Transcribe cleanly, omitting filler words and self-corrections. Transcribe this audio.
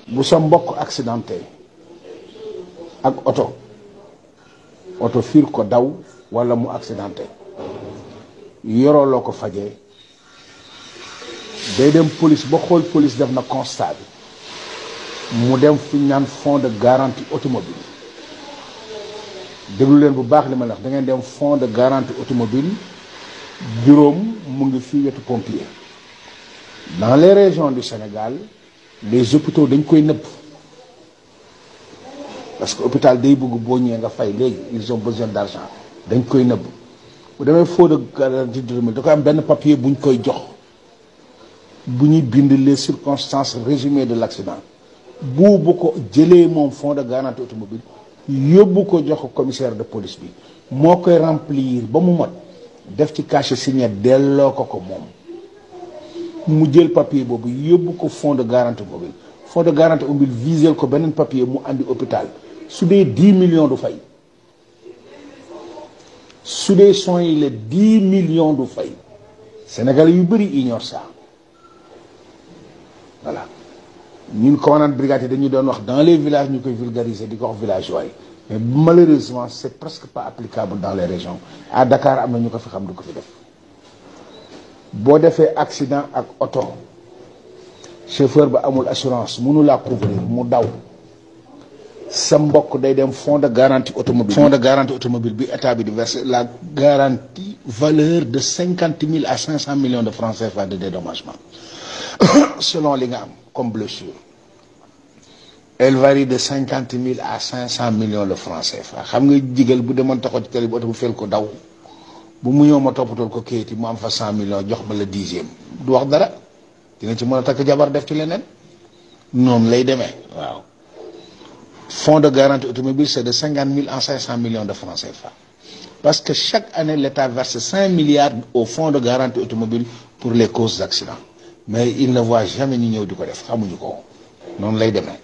bu sa mbokk accidenté ak oto fiir ko daw wala mu accidenté yoroo loo ko fajee day dem police ba xool police def na constat bi mu dem fi ñu naan fonds de garantie automobile déglu leen bu baax li ma la wax da ngeen dem fonds de garantie automobile bureau mu ngi fii wetu pompier. Dans les régions du Sénégal les hôpitaux dañ koy nëbb parce que hôpital day bëgg boo ñëwee nga fay léegi ils ont besoin d'argent dañ koy nëbb bu demee fonds de garantie automobile da koy am benn papier buñ koy jox bu ñuy bind les circonstances résumées de l'accident bu ko jëlee moom fonds de garantie automobile yóbbu ko jox ko commissaire de police bi moo koy remplir ba mu mot def ci cachet signé delloo ko moom mu jël papier boobu yóbbu ko fonds de garantie automobile fonds de garantie automobile visel ko beneen papier mu andi hôpital su dee 10 millions du fay su dee soins yi la 10 millions du fay Sénégalais yu bëri ignore ça voilà ñun commandant brigade yi dañu doon wax dans les villages ñu koy vulgariser di ko wax villageois yi mais malheureusement c'est presque pas applicable dans les régions à Dakar am na ñu ko fi xam du ko fi def boo defee accident ak oto chauffeur ba amul assurance mënu laa couvrir mu daw sa mbokk day dem fonds de garantie automobile fonds de garantie automobile bi état bi di verser la garantie valeur de 50 000 à 500 millions de francs CFA de dédommagement selon li nga am comme blessure elle varie de 50 000 à 500 millions de francs CFA xam nga jigal bu demoon taxaw ci télé bi oto bu fel ko daw bu mu ñëw ma toppatool ko kayit yi mu am fa 100 millions jox ma la 10e du wax dara dina ci mën a takk jabar def ci leneen noonu lay demee waaw fonds de garantie automobile c'est de 50 000 à 500 millions de francs CFA parce que chaque année l'État verse 5 milliards au fonds de garantie automobile pour les causes d'accident mais il ne voit jamais ñu ñëw di ko def xamuñu ko noonu lay demee